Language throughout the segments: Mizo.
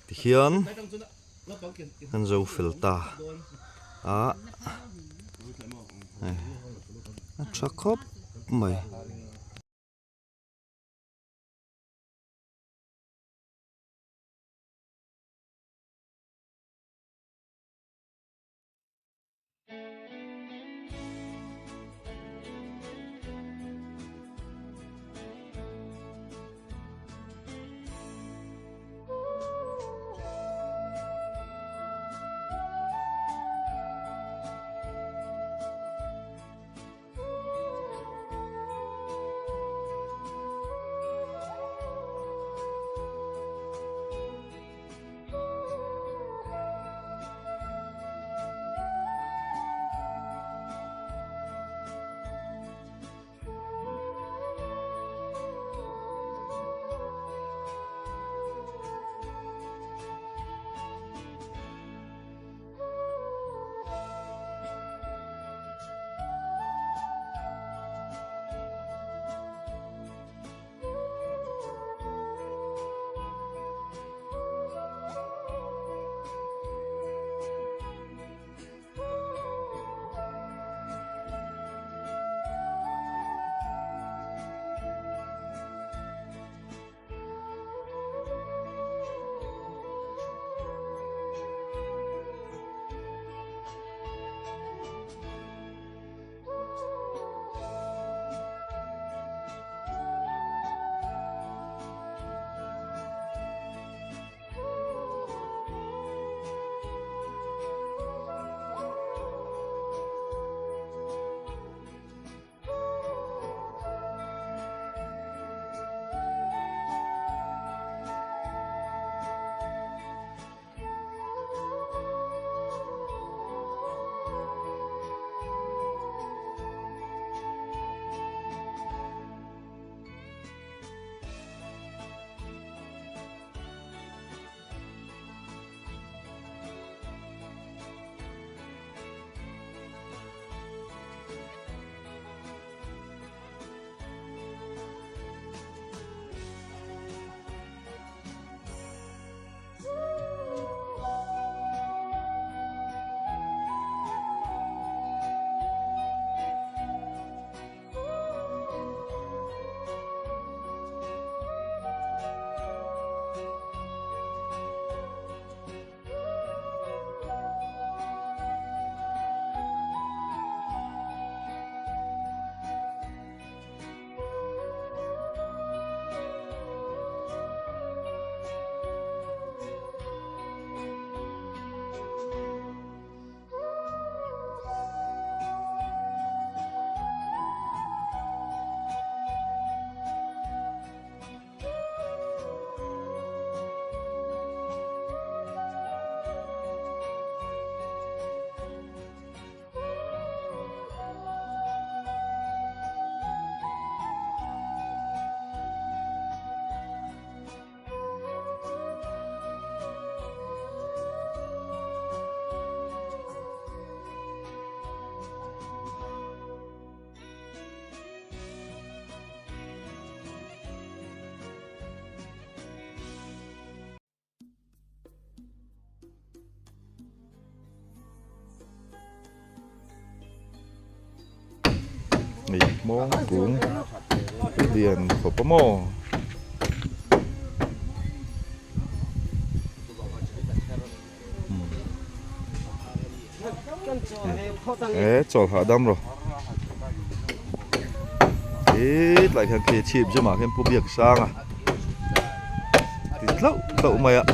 Tihian kan zo fel ta a a tha khawp mai. Hei hmawng kung lian khawp a maw. E chawl hahdam rawh hetlai khian khi chhip zawmah khian pu biak sang a ti tlauh tlauh mai a.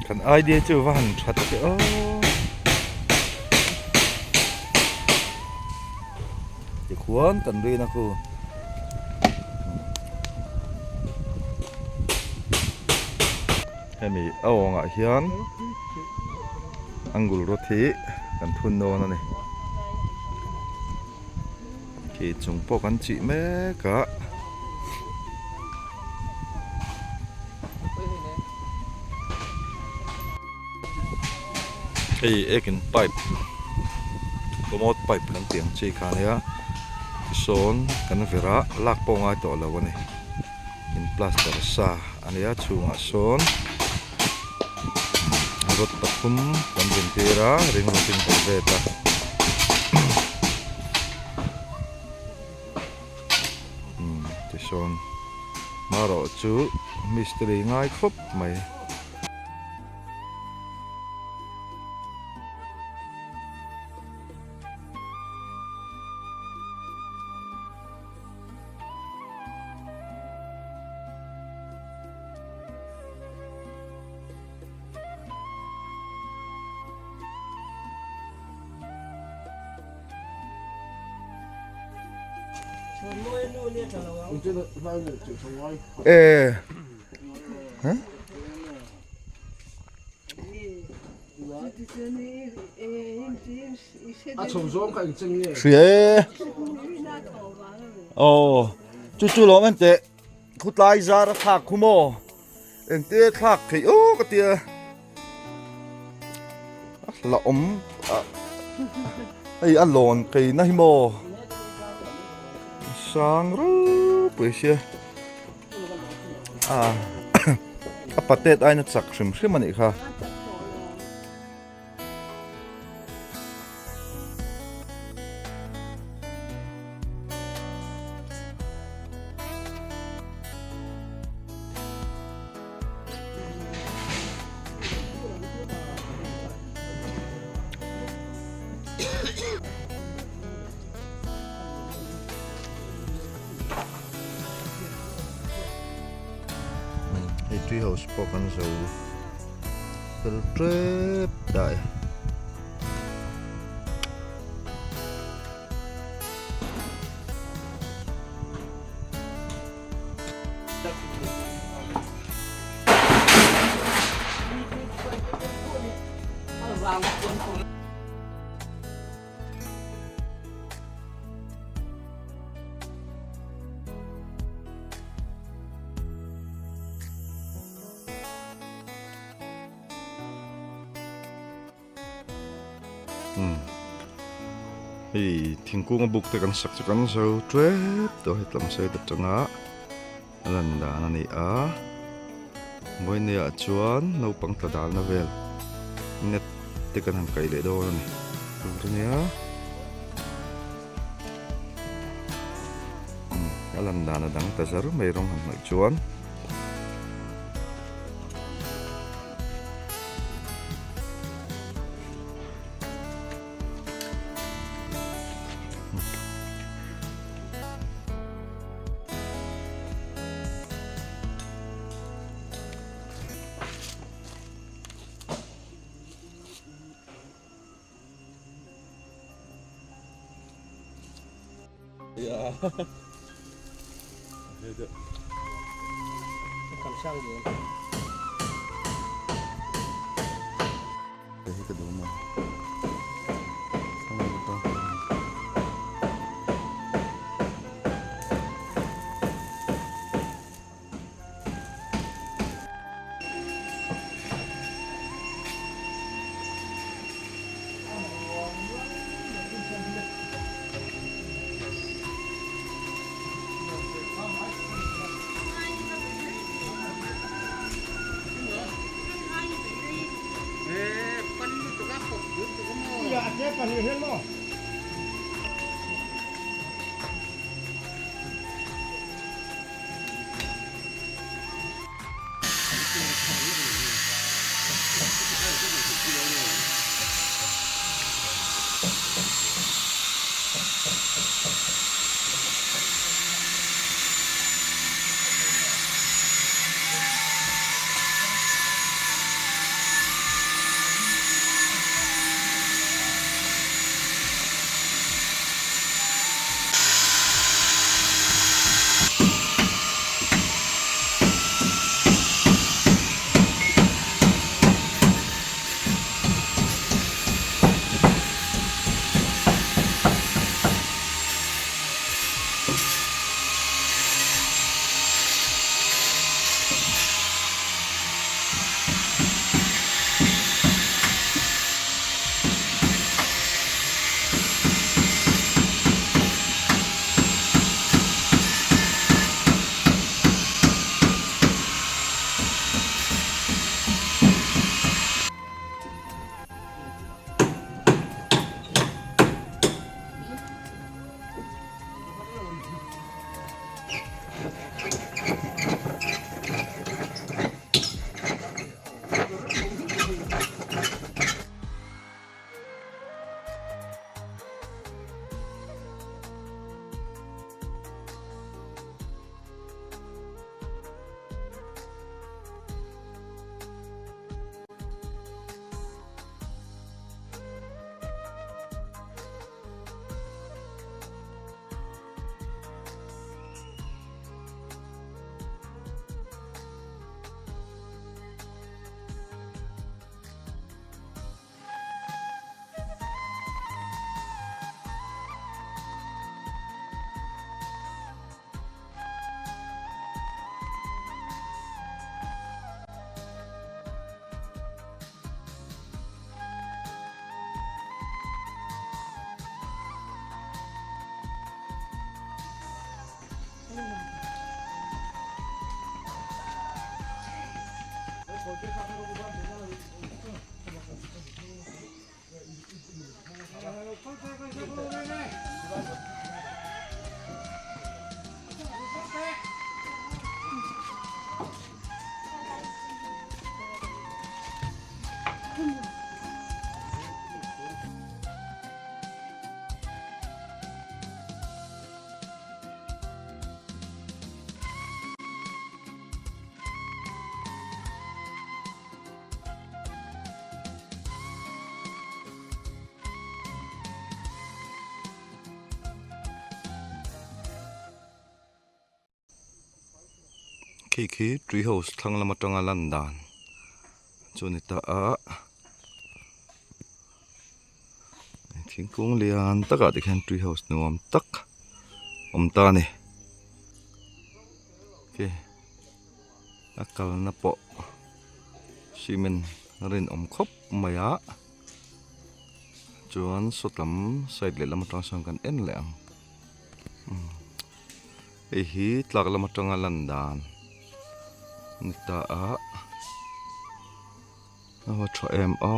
Kan idea chu va han that che aw. Tikhuan kan rin a khu. Hemi a awngah hian angul rawt hi kan thun dawn a ni. Khi chung pawh kan chih mek a. Hei ekin pipe commode pipe kan tih ang chi kha ania tisawn kan ver a lak pawh ngai tawh lo a ni in plaster sa ania chhungah sawn rod pathum kan zintir a ring rawt in kan vet a. Tisawn marawh chu mistiri ngai khawp mai. Hria e aw chu chu lawm en teh khutlai zar a thlak khu maw engte thlak theih aw ka tia a hla awm hei a lawn phei na hi maw sang ropui sia a a patet aina chak hrim hrim a nih kha. Hei tree house pawh kan zo fel tep dai. Hei thingkung a buk te kan sak chu kan zo tep tawh hetlam side atanga a lan dan a ni a vawinia chuan naupang tla dalna vel net te kan han kaih leh dawn a ni tur a nia a lan dan a dang ta zar mai rawng han hnawih chuan. Khi khi tree house thlang lam atanga lan dan chu a ni ta a thingkung lian takah te khian tree house nuam tak awm ta a ni khi a kalna pawh cement a rinawm khawp mai a chuan sawtlam side lehlam atang sawn kan en leh ang. Hei hi tlak lam atanga lan dan a ni ta a a va tha em a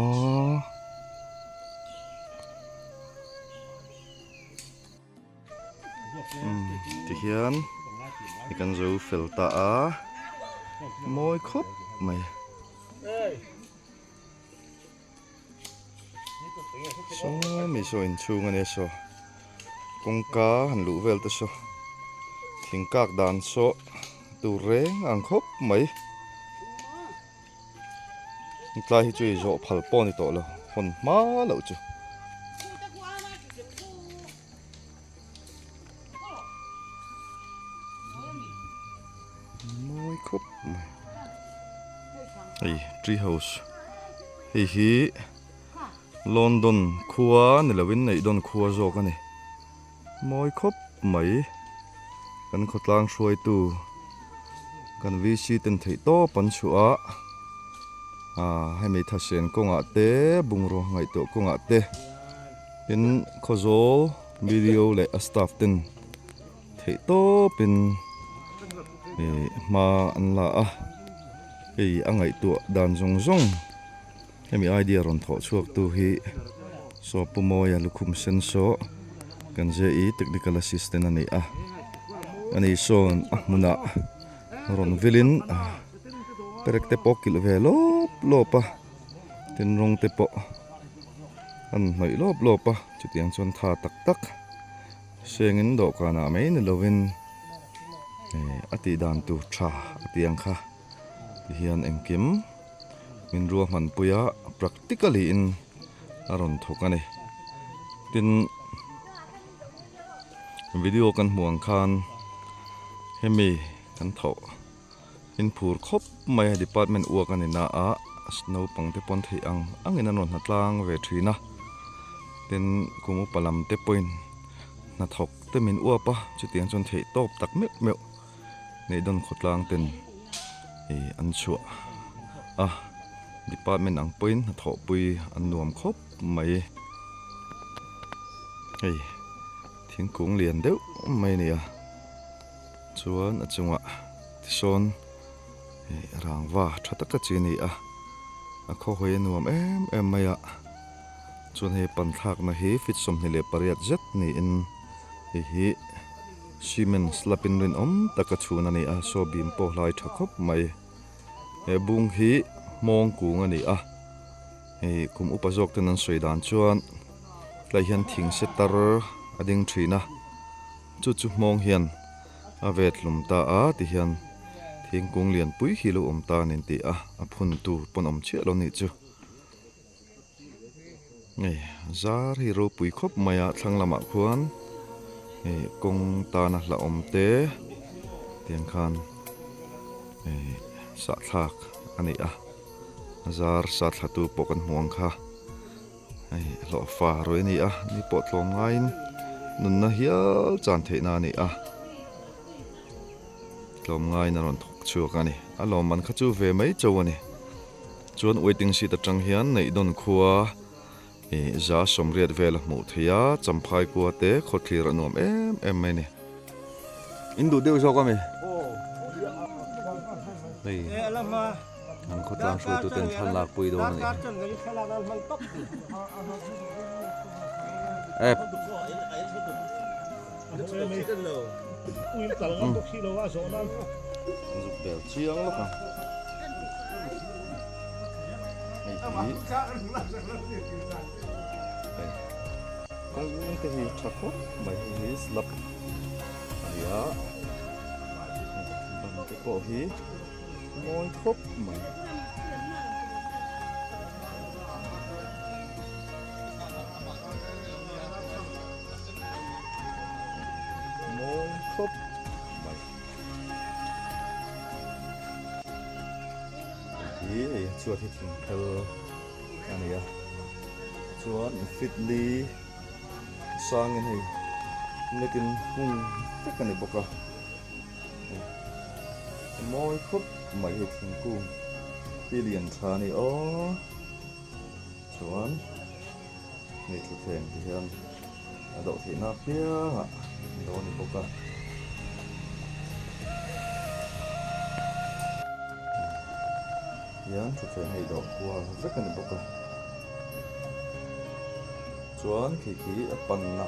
tihian i kan zo fel ta a mawi khawp mai. Saw mi saw inchhung ania saw kawngka han luh vel te saw thing kak dan saw tur reng ang khawp mai tlai hi chu i zawh phal pawh a ni tawh lo hawn hma loh chu. Mawi khawp mai hei tree house hei hi London khua ni lovin Neihdawn khua zawk a ni mawi khawp mai kan khawtlang hruaitu kan VC ten theih tawp an chhuah a ah hemi thasian kawngah te bungraw ngaihtuah kawngah te. Tin, Khawzawl BDO leh a staff ten theih tawpin hma an la a, hei a ngaihtuah dan zawng zawng hemi idea rawn thawh chhuak tu hi saw Pu Mawia lukhum sen saw kan JE technical assistant a ni a, ani sawn a hmunah rawn vilin perek te pawh kilh ve lawp lawp a, tin rawng te pawh. An hnawih lawp lawp a, chutiang chuan tha tak tak sengin dawhkanah mai ni lovin eh a tih dan tur tha a tih ang kha tihian engkim min ruahman pui a practically in a rawn thawk a ni. Tin, video kan hmuh ang khan hemi kan thawh. Inphur khawp mai a department uak a ni na a naupang te pawn theih ang angin an rawn hna tlang ve thin a tin kum upa lam te pawhin hnathawk te min uap a chutiang chuan theih tawp tak meuh meuh Neihdawn khawtlang ten ih an chhuah a department ang pawhin hnathawh pui an nuam khawp mai hei thingkung lian deuh mai a ni a. Chuan a chungah tisawn ih rangva tha taka chi a ni a, a khawhawi a nuam em em mai a, chuan hei pan thlakna hi feet 28 zet niin hei hi cement slab in rinawm taka chhun a ni a, saw bim pawh hlai tha khawp mai. He bung hi hmawng kung a ni a, hei kum upa zawk ten an sawi dan chuan tlai hian thing se tar a ding thin a. Chu chu hmawng hian a vet hlum ta a tihian thingkung lian pui hi lo awm ta a ni an ti a, a phun tur pawn awm chiah lo nih chu. Hei zar hi ropui khawp mai a thlang lamah khuan hei kawng tana hlauhawm te tiang khan hei sahthlak a ni a, zar sathla tu pawh kan hmu ang kha. Hei hlawhfa ruih a ni a, ni pawh tlawm ngaiin nunna hial chan theihna a ni a, tlawm ngaiin a rawn thawk chhuak a ni. A lawmman kha chu ve mai cho a ni. Chuan waiting seat atang hian Neihdawn khua ih 180 vel a hmuh theih a, Champhai khua te khawthlir a nuam em em mai a ni. In duh deuh zawk a mi? Hei. An khawtlang hruaituten thla lak pui dawn a nih hi. App. Zuk bel chiang lawk ang. Hei hi. Hei. Kawng te hi tha khawp mai hei hi slab a ni a. Ban te pawh hi mawi khawp mai. Mawi khawp mai. Hei hi hei a chhuat hi thing phel a ni a chuan fitli sangin hei net in hung vek a ni bawk a mawi khawp mai hei thingkung hi lian tha a ni aw chuan hei thuthleng ti hian a dawh theihna apiangah a lo ni bawk a. Hian thuthleng hei dawh kual vek a ni bawk a chuan khi khi a panna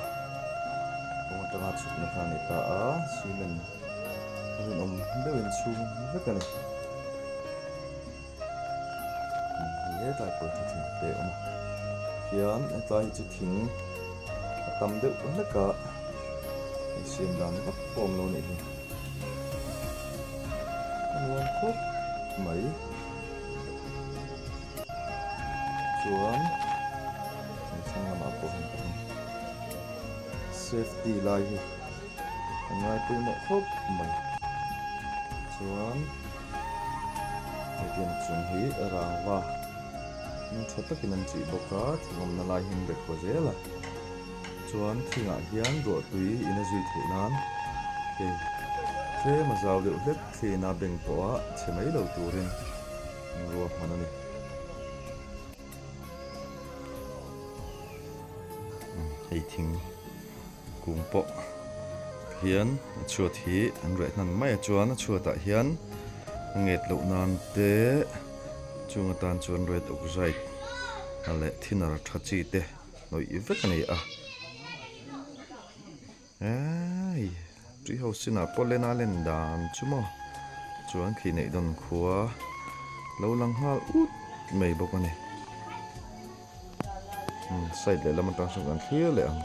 kawng atanga chhukna kha a ni ta a cement a rinawm deuhin chhung vek a ni hetlai pawh hi thing te a awm a hian hetlai hi chu thing a tam deuh hlek a insiam dan vak pawh a awm lo a nih hi. A nuam khawp mai chuan hei thlang lamah pawh hian ka safety lai hi a ngai pawimawh khawp mai chuan hetiang chung hi rangva tha takin an chih bawk a thing awmna lai hi an rek haw zel a. Chuan thingah hian ruahtui in a zui theih nan hei tlem a zau deuh hlek thlin a beng pawh a chhe mai lo turin an ruahman a ni. Hei thing kung pawh hian a chhuat hi an reh hnan mai a chuan a chhuatah hian a nget loh nan te chung atan chuan red oxide leh thinner tha chi te. Hnawih vek a ni a hei tui ho sinah pawh len a len dan chu maw chuan khi neih dawn khua lo lang nghal ut mai bawk a ni side leh lam atang sawn kan thlir leh ang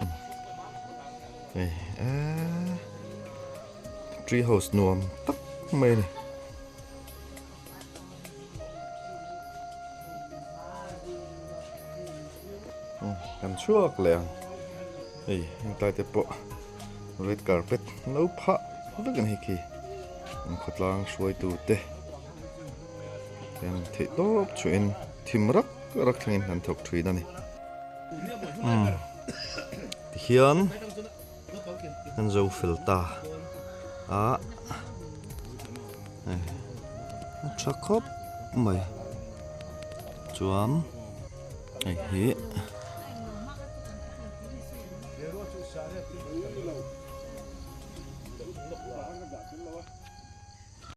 hei eee tree house nuam tak mai a ni. Kan chhuak leh ang hei hengtlai te pawh red carpet lo phah vek a ni khi an khawtlang hruaitu te hian theih tawp chhuahin thim rak rak thlengin an thawk thin a ni tihian kan zo fel ta a hei a tha khawp mai chuan hei hi